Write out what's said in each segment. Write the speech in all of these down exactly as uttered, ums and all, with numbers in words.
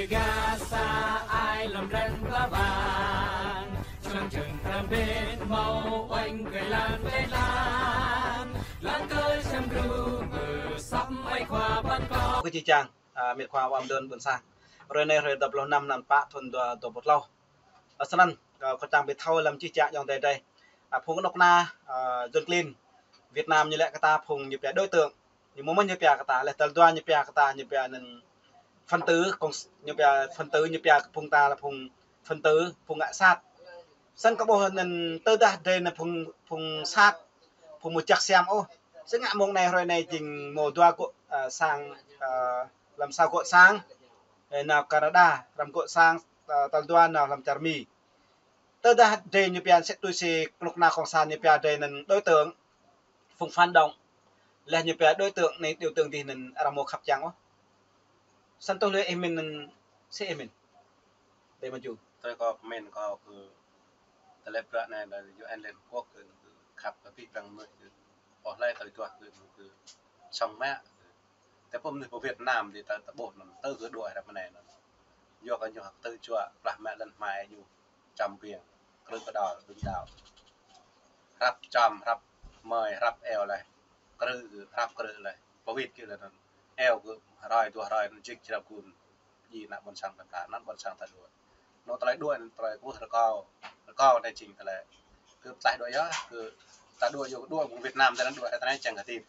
Gasa ai lăm răng ba bang, čang čang răng bên mâu oanh kơi lan kơi lan, lan kơi sem gru mơ sắm ai khua ban kơ. Kơ či čang, a, met khua wam đơn bơ̆n sang. Hrơi anai hrơi dua pluh năm năm pă thun dua, dua pluh tlâo. A, snăn, kơ, kơ čang bĕ thâo lăm čih čă ayŏng adơi drei. A, phung kơnuk kơna, a, Yuăn klin Việt Nam ñu lĕ kơ ta phung ñu pia đối tượng. Ñu mơ̆ mơ̆ ñu pia kơ ta, leh tal dua ñu pia kơ ta, ñu pia anăn phần tử, cộng s-, ñu pia phần tử, ñu pia phung ta là phung phần tử, phung ngă sat. Snăn kơ ƀuh anăn tơdah drei anăn phung, phung sat, phung mơ̆ čăk siam ôh. Snăn ngă mông anai hrơi anai jing mơ̆ dua gŏ, a, sang, a, lăm sa gŏ sang, ơ, nao Canada, răm gŏ sang, a, tal dua nao lăm čar Mi. Tơdah drei ñu pia sĕt tui si kơnuk kơna cộng sản ñu pia drei anăn đối tượng, phung phản động. Leh ñu pia đối tượng anei đối tượng dih anăn arăng mơ̆ khăp čang ôh. Snăn tŭ lui ih mĭn anăn sĕ ih mĭn. Drei mă jŭ. Tui kâo pơmĭn kâo kơ tơlơi bruă anai đa U N Liên Hợp Quốc kơ, kơ khăp kơ pih prăng mơnuih kơ. Ôh lai tơlơi duah kơ, kơ sŏng mă. Tơpă mơnuih pơ Việt Nam dih ta, ta ƀuh anăn, tơ kơ đuaĭ hrăp anai anăn. Yua kơ ñu hăk tơ čuă, plah mă lăn hmai ñu čăm biêng, krư̆ kơdor, ƀing đaŏ. Hrăp čăm, hrăp mơi, hrăp eo leh. Krư̆ kơ, hrăp krư̆ leh. Pơwĭt kơ leh anăn. Eo kơ hrơi, dua hrơi, anăn jik črăp gun. Ji ană ƀôn sang ta, anăn ƀôn sang ta đuaĭ. Anŏ tơlơi đuaĭ, tơlơi kơ rơkâo. Rơkâo anai jing tơlơi. Kơ tlaih đuaĭ yơh, kơ ta đuaĭ yơh, đuaĭ mơ̆ng Việt Nam ta anăn đuaĭ, ta anai čang kơ tip.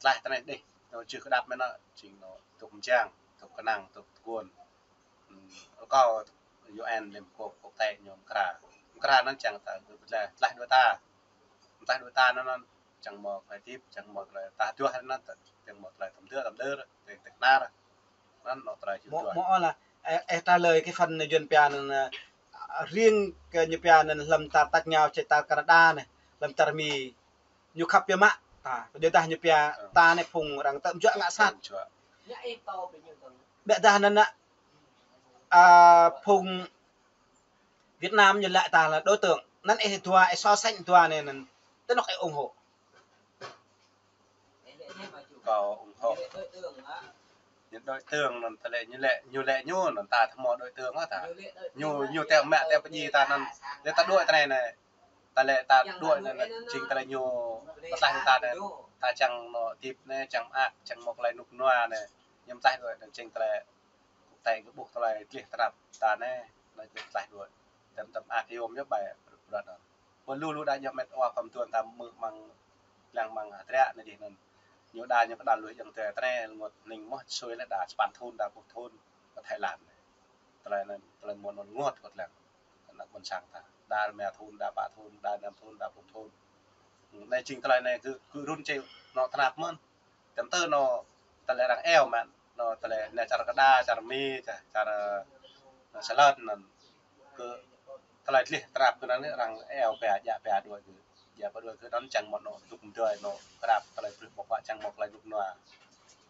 Tlaih ta anai dih, anŏ čih kơdăp mơ̆n anŏ, jing anŏ tŭk mjang, tŭk kơnăng, tŭk tơguan. Ừm, rơkâo U N Liên Hợp Quốc, quốc tế ñu mkra. Mkra anăn čang ta, kơ tlaih, tlaih đuaĭ ta. Tlaih đuaĭ ta anăn, anăn čang mơ̆ tơlơi tip, čang mơ̆ tơlơi ta duah anăn, čang mơ̆ tơlơi tăm dơ, tăm dơ, tơlơi tơknar. Anăn anŏ tơlơi čang mơ̆, duah. Mơ̆ ôh lah, ơ, ơ, trả lời cái phần Yuăn pia anăn, ơ, riêng kơ ñu pia anăn lăm čar tač rơngiao, čar Canada anai, lăm čar Mi, ñu khăp biă mă, ta, kơ djơ̆ dah ñu pia, ta anai phung arăng tơm juă ngă sat. Tơm juă. Biă dah anăn ană, a, phung Việt Nam ñu lĕ ta là đối tượng. Anăn ih dua, ih so sánh dua anai anăn. Tơ anŏ ih ủng hộ. Kâo ủng hộ. Ñu đối tượng anăn tơlơi ñu lĕ, ñu lĕ ñu anăn ta thâo mơ̆ đối tượng ôh ta. Ñu, ñu teo mă teo pơdjai ta anăn. Lĕ ta đuaĭ ta anai anai. Tơlơi ta đuaĭ anăn, anăn jing tơlơi ñu pơtlaih ta anai. Ta čang anŏ tip anai, čang mơak, čang mơ̆ tơlơi rơnŭk rơnua anai. Ñu pơtlaih đuaĭ anăn jing tơlơi quốc tế kơ ƀuh tơlơi tlih tơnap ta anai, anai kơ pơtlaih đuaĭ. Tơm tơm ak yôm yơh bai bruă anăn. Pơ lu lu đa ñu met wa khŏm tuan ta mơ̆ mơ̆ng lăng mơ̆ng hơdră anai dih anăn. Ñu đa ñu kơdal lui ayŏng adơi ta anai rơngot hning mơ̆ sui leh đa sapăn thun đa pluh thun kơ Thái Lan anai. Tơlơi anăn, tơlơi mơ̆n anăn rơngot kơ lăng. Kơ ană ƀôn sang ta. Đa rơma thun, đa pă thun, đa năm thun, đa pluh thun. Anai jing tơlơi anai kơ, kơ run čê anŏ tơnap mơ̆n. Tơm tơ anŏ tơlơi arăng eo mơ̆n. Anŏ tơlơi anai čar Kơđa, čar Mi, čar, čar, anŏ Salon anăn. Kơ tơlơi tlih tơnap kơ anăn arăng eo pia, djă pia đuaĭ kơ. Djă pia đuaĭ kơ anăn čang mơ̆ anŏ dŭk mdơi anŏ krăp tơlơi brưh ƀơ̆k wă čang mơ̆ tơlơi rơnŭk rơnua.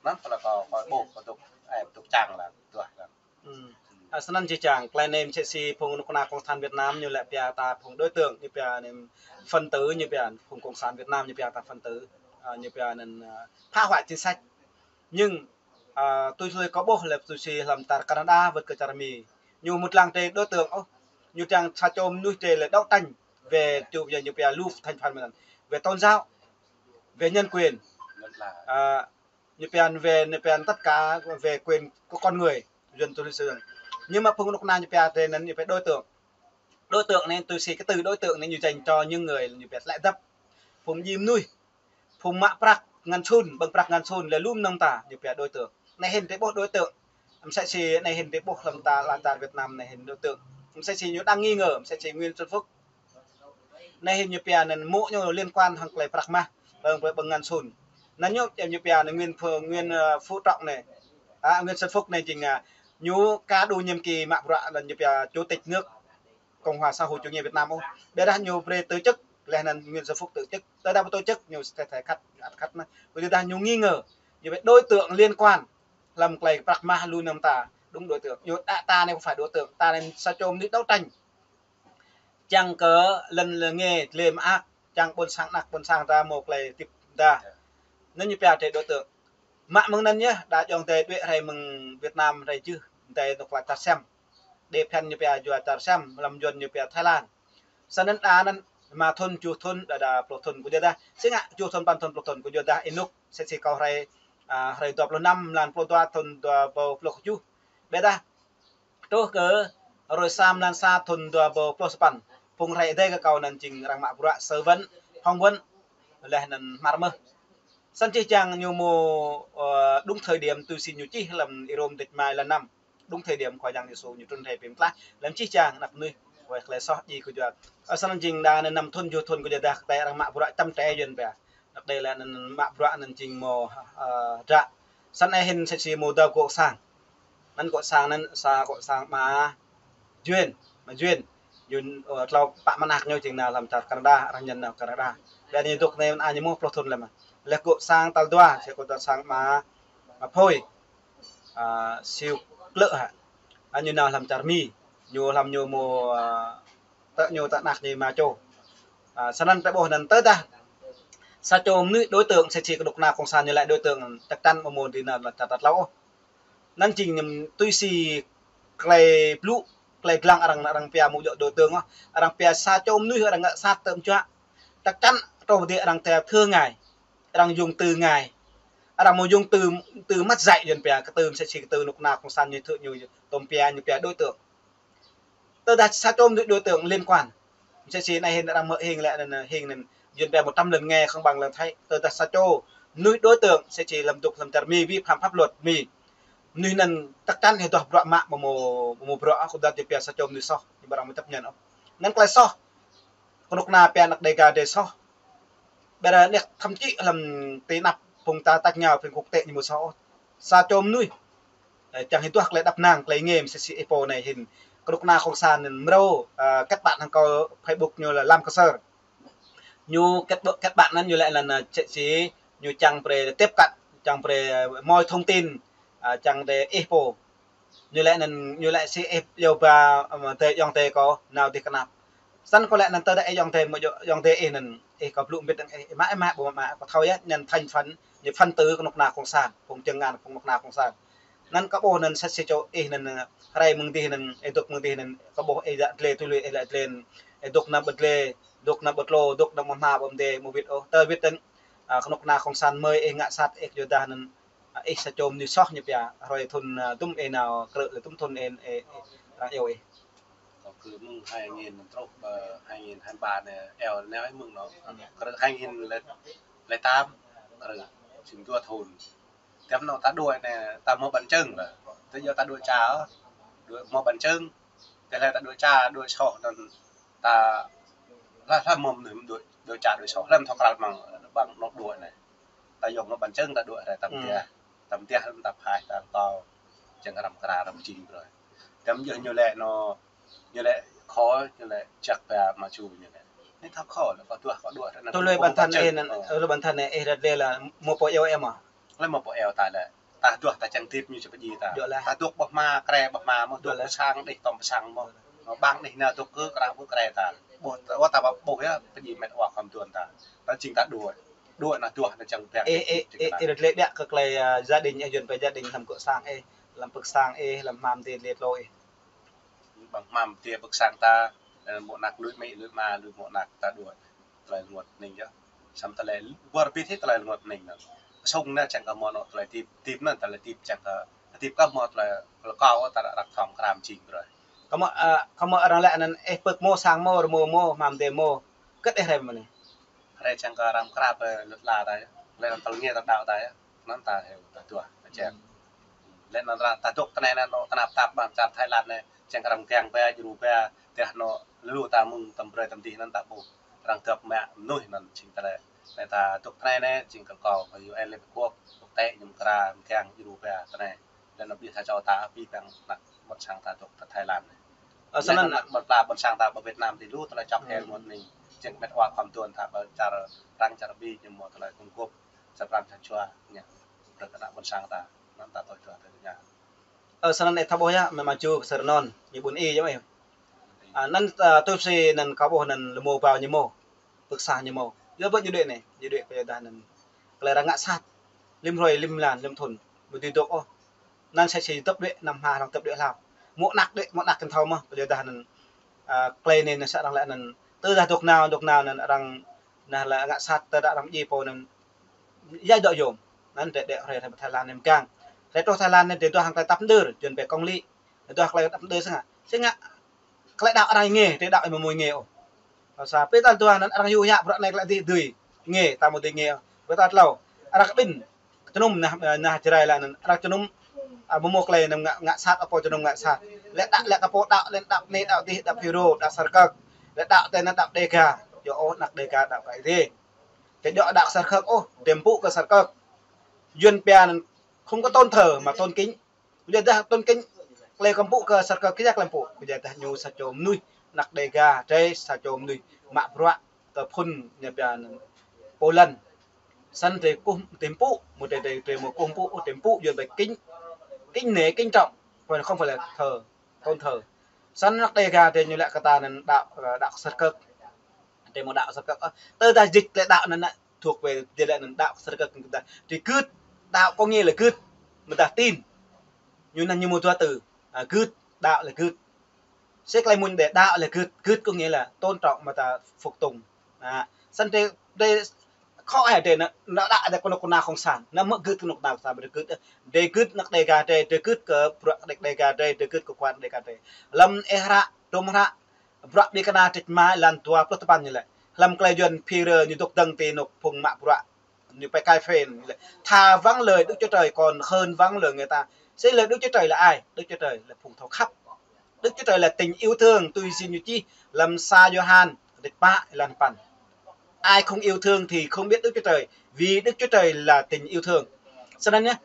Anăn tơlơi kâo, kâo ƀuh kơ dŭk, ơ, dŭk čang lăng, duah lăng. Ừm. A, snăn či čang, tơlơi anei msĕ si phung kơnuk kơna cộng sản Việt Nam ñu lĕ pia ta phung đối tượng, ñu pia anăn phần tử, ñu pia phung cộng sản Việt Nam ñu pia ta phần tử, a, ñu pia anăn, a, phá hoại chính sách. Nhưng, a, tui si kâo ƀuh lĕ tui si lăm čar Canada wơ̆t kơ čar Mi. Ñu mŭt lăng drei đối tượng ôh. Ñu čang sa čô mơnuih drei lĕ đấu tranh về chủ, về ñu pia lu thành phần mơ̆n. Về tôn giáo, về nhân quyền. A, ñu pia về, ñu pia tất cả về quyền của con người, quyền tự do. Nhưng mà phung kơnuk kơna ñu pia drei anăn ñu pia đối tượng. Đối tượng anei tui si cái từ đối tượng anei ñu dành cho những người ñu pia lĕ dăp. Phung djai mơnuih, phung mă prăk ngăn sun, ƀơ̆ng prăk ngăn sun, lĕ lu mơnơ̆ng ta, ñu pia đối tượng. Anei hĭn drei ƀuh đối tượng. Msĕ si anei hĭn drei ƀuh lăm ta, lăn čar Việt Nam anei hĭn đối tượng. Msĕ si ñu đang nghi ngờ, msĕ si Nguyễn Xuân Phúc. Anei hĭn ñu pia anăn mơ̆ ñu liên quan hăng tơlơi prăk mah, ƀơ̆ng, ƀơ̆ng ngăn sun. Anăn ñu, ñu pia anăn Nguyễn Phú, Nguyễn, ơ, Phú Trọng anei. A, Nguyễn Xuân Phúc anei jing, a, ñu ka đu nhiệm kỳ mă bruă lăn ñu pia chủ tịch nước Cộng hòa xã hội chủ nghĩa Việt Nam ôh. Ƀiădah ñu brei từ chức, leh anăn Nguyễn Xuân Phúc từ chức. Tơdah ƀu từ chức ñu sẽ, sẽ khăt, ăt khăt mơ̆n. Ƀiădah ñu nghi ngờ, ñu pia đối tượng liên quan lăm tơlơi prăk mah lu mơnơ̆ng ta, đúng đối tượng. Ñu đa ta anei không phải đối tượng, ta anei sa čô mơnuih đấu tranh. Čang kơ lăn lĕ nge, lĕ mơak, čang ƀôn sang anăk, ƀôn sang ta mơ̆ tơlơi tip ta. Anăn ñu pia drei đối tượng. Mă mơ̆ng anăn yơh, đa ayŏng adơi đuaĭ hrơi mơ̆ng Việt Nam hrơi jưh, tơi anŭk laĭ čar Siăm. Đe phiăn ñu pia yua čar Siăm, lăm Yuăn ñu pia Thái Lan. Snăn đa anăn rơma thŭn, tơjuh thŭn, đa đa pluh thŭn kơ yua dah. Si ngă tơjuh thŭn, păn thŭn, pluh thŭn kơ yua dah. Ênuk sĭt si kâo hrơi, a, hrơi dua pluh năm, mlan pluh dua, thŭn dua rơbâo pluh kjuh. Ƀiădah truh kơ hrơi sa, mlan sa, thŭn dua rơbâo pluh sapăn, phung hrơi Ơi Adai kơ kâo anăn jing arăng mă bruă sơ wăn, hŏng wăn, leh anăn hmar mơh. Snăn čih čang ñu mơ̆, ơ, đúng thời điểm tui si ñu čih lăm Y-Rôm dêč mai lăn năm. Đúng thời điểm Khua Yang Yêsu ñu trŭn rai pơklaih, lăm čih čang anăp mơnuih wai klei soh djai kơ yua. Ơ, snăn jing đa anăn năm thŭn, tơjuh thŭn kơ yua dah kơ tơi arăng mă bruă čăm trai Yuăn pia. Anăp đe leh anăn mă bruă anăn jing mơ̆, ơ, dră. Snăn ơ hĭn sĭt si mơ̆ dŏ gŏ sang. Anăn gŏ sang anăn sa gŏ sang ama Yuăn, ama Yuăn. Yuăn, ơ, tlâo pă mơnah ñu jing nao lăm čar Canada, arăng ñăn nao Canada. Ƀiădah ñu dŏ anai anăn ñu mơ̆ pluh thŭn lăm. Leh gŏ sang tal dua, si gŏ sang ama, ama Phôi. A, Siu Klơ̆ hă. A, ñu nao lăm čar Mi. Ñu lăm ñu mơ̆, a, tơ ñu tơ anăp ñu ama čô. A, snăn ta ƀuh anăn tơdah sa čô mơnuih đối tượng sĭt si kơnuk kơna cộng sản ñu laĭ đối tượng chắc chắn mơ̆ mơ̆ dưi nao lăm čar tal tlâo ôh. Anăn jing ñu tui si klei blŭ, klei lăng arăng, arăng pia mơ̆ djŏ đối tượng ôh. Arăng pia sa čô mơnuih arăng ngă sat tơm čuă. Chắc chắn truh dih arăng tơ thơ ngai. Arăng dùng từ ngai. Arăng mơ̆ dùng từ, từ mất dạy Yuăn pia, kơ từ sĭt si kơ từ kơnuk kơna cộng sản ñu thơ ñu tôm pia, ñu pia đối tượng. Tơdah sa čô mơnuih đối tượng liên quan. Sĭt si anai hĭn arăng mơ̆ hing lĕ anăn, hing anăn Yuăn pia một trăm lần nghe không bằng lần thấy. Tơdah sa čô mơnuih đối tượng sĭt si lăm dŏ lăm čar Mi, vi phạm pháp luật Mi. Mơnuih anăn chắc chắn hĭ duah bruă mă mơ̆ mơ̆, mơ̆ bruă ôh, kơdah ñu pia sa čô mơnuih soh, ñu ƀu arăng mơ̆ chấp nhận ôh. Anăn klei soh kơnuk kơna pia anăp Dega dê soh. Ƀiădah anai thậm chí lăm ti anăp phung ta tah ngao phung quốc tế ñu mơ̆ soh ôh. Sa čô mơnuih, ơ, čang hĭ duah klei đăp năng, klei ngem sĭt si ih pô anai hĭn. Kơnuk kơna cộng sản anăn mrâo, ơ, kết bạn hăng kâo Facebook ñu lăm Lam Kơ Sơr. Ñu kết, kết bạn anăn ñu laĭ anăn, ơ, sĭt si ñu čang brơi tiếp cận, čang brơi, ơ, mọi thông tin, ơ, čang đe ih pô. Ñu laĭ anăn, ñu laĭ si ih yua ba, ơ, tơi ayŏng adơi kâo nao dih kơnap. Snăn kâo laĭ anăn tơdah ih ayŏng adơi mơ̆ ayŏng adơi ih anăn, ih kâo blŭ mbĭt dơ̆ng ih, ih mă, ih mă, ƀu mă, mă kâo thâo yơh, anăn thành phần, ñu phần tử kơnuk kơna cộng sản, phung čơngăn kơnuk kơna cộng sản. Anăn kâo ƀuh anăn sĭt si čô ih anăn, ơ, hrơi mơ̆ng dih anăn, ih dŏ mơ̆ng dih anăn, kâo ƀuh ih dŏ dlê tui lui, ih dŏ dlê, ih dŏ anăp ƀơi dlê, dŏ anăp ƀơi tlô, dŏ anăp mơ̆ hma ƀơi mdê, mơ̆ wĭt ôh, tơ wĭt anăn, a, kơnuk kơna cộng sản mơi ih ngă sat ih kơ yua dah anăn, a, ih sa čô mơnuih soh ñu pia, hrơi thŭn, a, dŭm ih nao krư̆ lĕ dŭm thŭn ih, ih, ih, arăng iâu ih. Kâo krư̆ mơ̆ng hai nghìn truh, ơ, hai nghìn hai ba anai, iâu anai mơ̆ng anŭn. Krư̆ hai nghìn lẻ, lẻ tám, krư̆ jing dua thŭn. Tơdah anŭn ta đuaĭ anai, ta mơ̆ bằng chứng lĕ. Tơdah yua ta đuaĭ čar, đuaĭ mơ̆ bằng chứng. Tơdah lĕ ta đuaĭ čar, đuaĭ soh anŭn ta, lĕ, lĕ mơ̆ mơnuih đuaĭ, đuaĭ čar đuaĭ soh, lĕ mơ̆ thâo krăl mơ̆ng, bằng anŭn đuaĭ anai. Ta yua mơ̆ bằng chứng ta đuaĭ rai tăm tih. Tăm tih lĕ ta phai ta tâo, čang răm kra răm jing brơi. Tơdah yua ñu lĕ anŭn, ñu lĕ khŏm, ñu lĕ čăk ba mă ču ñu lĕ. Anai ta khŏm lĕ kâo duah, kâo đuaĭ anăn. Tui lui bản thân ih anăn, ơ, lui bản thân ih, ih ră anai lĕ mơ̆ pô iâu ih mơ̆? Lĕ mơ̆ pô iâu ta lĕ. Ta duah ta čang tip ñu či pơdjai ta. Djŏ lĕ. Ta dŏ ƀơi hma, kreh ƀơi hma mơ̆ dŏ pơ sang đih tŏm pơ sang mơ̆. Mơ̆ ƀăng đih nao dŏ kơ krah ƀơi kreh ta. Ƀuh, ƀuh ta ƀuh yơh, pơdjai met wa khŏm tuan ta. Ta jing ta đuaĭ. Đuaĭ anăn duah anăn čang biang. Ih, ih, ih ră anai lĕ biă kơ klei, a, gia đình ih, Yuăn pia gia đình lăm gŏ sang ih, lăm pưk sang ih, lăm hma mdê dlê tlô ih. Ƀơi hma mdê pưk sang ta, ơ, mơ̆ anăp lui amĭ, lui ama, lui mơ̆ anăp ta đuaĭ. Tơlơi rơngot hning yơh. Samơ̆ tơlơi wơr bĭt hĭ tơlơi rơngot hning anăn. Sung anai čang kơ mơ̆ anŭn tơlơi tip, tip anăn tơlơi tip čang kơ, tip kơ mơ̆ tơlơi kâo ta ră ră thŏng kram jing brơi. Kơ mơ̆, a, kơ mơ̆ arăng laĭ anăn ih pưk mơ̆, sang mơ̆, rơmô mơ̆, hma mdê mơ̆. Kơ̆t ih rai mơ̆ anai? Rai čang kơ răm kra pơ lŏt la ta yơh. Lĕ anăn tơlơi nge ta đaŏ ta yơh. Anăn ta hyu ta duah ta čang. Lĕ anăn ta dŏ tơ anai anăn anŭn tơnap tap ƀơi čar Thái Lan anai. Čang kơ răm kiăng ba, djru ba, tơdah anŭn lu ta mơ̆ng tăm brơi tăm dih anăn ta ƀuh. Arăng dŏ mă mơnuih anăn jing tơlơi. Anai ta dŏ tơ anai anai, jing kơ kâo, kơ U N Liên Hợp Quốc, quốc tế ñu mơ̆ kra, mơ̆ kiăng djru ba tơ anai. Lĕ anŭn ƀiă ta čô ta, ƀiă ƀing anăp ƀôn sang ta dŏ tơ Thái Lan anai. Ơ, lĕ snăn anŭn anăp ƀôn pla ƀôn sang ta ƀơi Việt Nam dih lu tơlơi čŏk hel mơ̆n anai. Jing met wa khŏm tuan ta ƀơi čar Prăng čar Bỉ ñu mơ̆ tơlơi kơnuk kơnuk, čar Prăng čar Jua, ñu. Brơi kơ anăp ƀôn sang ta, anăn ta tui duah tui ñu. Ơ, snăn ih thâo ƀuh yơh, mơ̆ mă ču pơ Sơr anŭn, ñu ƀun ih yơh mơ̆. A, anăn, a, tui si anăn kâo ƀuh anăn lơmô bao ñu mơ̆, pưk sang ñu mơ̆. Yua ƀơi ñu đuaĭ anai, ñu đuaĭ kơ yua dah anăn. Klei arăng ngă sat, lăm hrơi, lăm mlan, lăm thŭn, ƀu dưi dŏ ôh. Anŭn sĕ si dŏp đuaĭ, anăm hmâo arăng dŏp đuaĭ hlâo. Mơ̆ng anăk đuaĭ, mơ̆ng anăk kơ thâo mơ̆, kơ yua dah anŭn, a, tơlơi anai anŭn săk arăng laĭ anŭn. Tơdah dŏ nao, dŏ nao anŭn arăng, nah, laĭ ngă sat, tơdah arăng djai pô anŭn, yua dŏ yôm. Anŭn drơi, drơi, drơi, drơi Thái Lan anai mơkang. Drơi truh Thái Lan anai drơi duah hăng tơlơi tăp mơđơr, Yuan pĕ công lý. Drơi duah tơlơi tăp mơđơr sĕ ngă. Sĕ ngă, tơlơi đaŏ arăng ngă, drơi đaŏ mơ̆ mơ̆ ngă ôh. Sa pơtăl dua anŭn arăng yua yă bruă anai tơlơi dưi, dưi ngă, ta mơ̆ dưi ngă. Pơtăl tlâo, arăng kơ ƀing, jơnum nah, nah Jrai laĭ anŭn, arăng jơnum, a, mơ̆ mơ̆ tơlơi anŭn ngă, ngă sat, ơ pô jơnum ngă sat. Lĕ đaŏ, lĕ kơ pô đaŏ, lĕ đaŏ anai, đaŏ adih, đaŏ FULRO, đaŏ Sarkơk. Lĕ đaŏ tơ anŭn đaŏ Đêga, yua ôh anăk Đêga đaŏ kơ Ơi Adai. Tơ dŏ đaŏ Sarkơk ôh, drơi pơpŭ kơ Sarkơk. Yuan pĕ anŭn không có tôn thờ mà tôn kính. Kơ yua dah tôn kính, tơlơi kơ pơpŭ kơ Sarkơk kơ yua tơlơi pơpŭ. Kơ yua dah ñu sa čô mơnuih, anăk Đêga, drơi sa čô mơnuih mă bruă kơ phŭn ñu pĕ anŭn pô lăn. Săn drơi kơkuh drơi pơpŭ, mơ̆ drơi, drơi, drơi mơ̆ kơkuh pơpŭ, drơi pơpŭ Yuan pĕ kính, kính nể, kính trọng. Còn không phải là thờ, tôn thờ. Săn anăk Đêga drơi ñu laĭ kơ ta anŭn đaŏ, đaŏ Sarkơk. Drơi mơ̆ đaŏ Sarkơk. Tơdah dịch lĕ đaŏ anŭn, thuộc về drơi lĕ anŭn đaŏ Sarkơk kơ ta. Drơi gưt, đaŏ có nghĩa là gưt, mơ̆ dah tin. Ñu anŭn ñu mơ̆ dua từ, a, gưt, đaŏ lĕ gưt. Sĕ tơlơi mơ̆n đe đaŏ lĕ gưt, gưt có nghĩa là tôn trọng mơ̆ ta phục tùng. A, săn drơi, drơi khŏ hă drơi anŭn, anŭn đaŏ đe kơnuk kơna cộng sản, anŭn mơ̆ gưt kơnuk kơna cộng sản, drơi gưt, drơi gưt anăk Đêga drơi, drơi gưt kơ bruă Đêga drơi, drơi gưt kơ quan Đêga drơi. Lăm ih hră, trôm hră, bruă ƀing kơna trĕč rơma, lan dua pluh tơpăn ñu laĭ. Lăm tơlơi Yuan FULRO ñu dŏ dơ̆ng ti anŏ phung mă bruă, ñu pĕ cai phê ñu laĭ: Thà vắng lời Đức Chúa Trời còn hơn vắng lời người ta. Sĕ lời Đức Chúa Trời là ai? Đức Chúa Trời là phung thâo khăp. Đức Chúa Trời là tình yêu thương, tui si ñu čih lăm sa Yôhan, trĕč pă, lan păn. Ai không yêu thương thì không biết Đức Chúa Trời, vì Đức Chúa Trời là tình yêu thương. Săn anŭn yơh,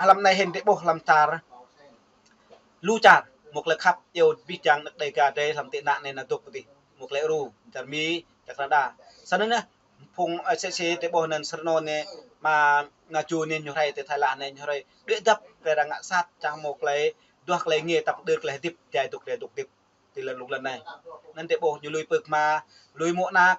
lăm anai hĭn drơi ƀuh lăm čar lu čar, mơ̆ tơlơi khăp iâu abih bang anăk Đêga drơi lăm tị nạn anai nao dŏ pơ adih. Mơ̆ tơlơi Ru, čar Mi, čar Canada. Săn anŭn yơh, phung, a, sĕ si drơi ƀuh anŭn sơrơnô anai, mơ̆ ană čô anai ñu rai tơ Thái Lan anai ñu rai. Đuaĭ dăp kơ arăng ngă sat, čang mơ̆ tơlơi, duah tơlơi ngă tăp mơđơr tơlơi hơdip, djai dŏ tơlơi dŏ hơdip. Ti lŏn lŭk lăn anai. Anŭn drơi ƀuh ñu lui pơk mă, lui mơ̆ anăk,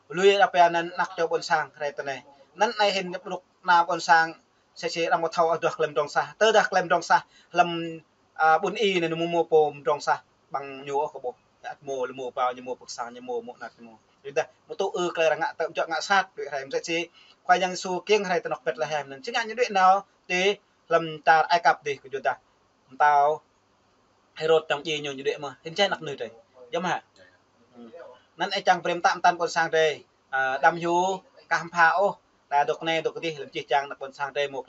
lui đa pĕ anŭn anăk čô ƀôn sang rai tơ anai. Anŭn anai hĭn rơnŭk ană ƀôn sang, sĕ si arăng mơ̆ thâo duah tơlơi mơdrŏng sah. Tơdah tơlơi mơdrŏng sah, lăm, a, ƀôn Y anai ñu mơ̆ mơ̆ pô mơdrŏng sah, ƀăng ñu ôh kơ ƀuh. Ăt mơ̆, lĕ mơ̆ pao, ñu mơ̆ pơk sang, ñu mơ̆, mơ̆ anăk ñu mơ̆. Yua dah, mơ̆ tŭ ư tơlơi arăng ngă tơm jŏk ngă sat, đuaĭ rai mơ̆ sĕ si, Khua Yang Yêsu kiăng rai tơ anŏ Betlehem anŭn. Sĕ ngă ñu đuaĭ nao, ti lăm čar Ai Cập adih kơ yua dah. Pơtao Hêrôd čang djai ñu, ñu đuaĭ mơ̆, hĭn čai anăk mơnuih drơi. Yơh mơ̆ hă? Anŭn ih čang brơi mơta mơtăn ƀôn sang drơi. A, đăm hyu, kah mpha ôh, đa dŏ anai dŏ adih, lăm čih čang anăk ƀôn sang drơi mơ̆.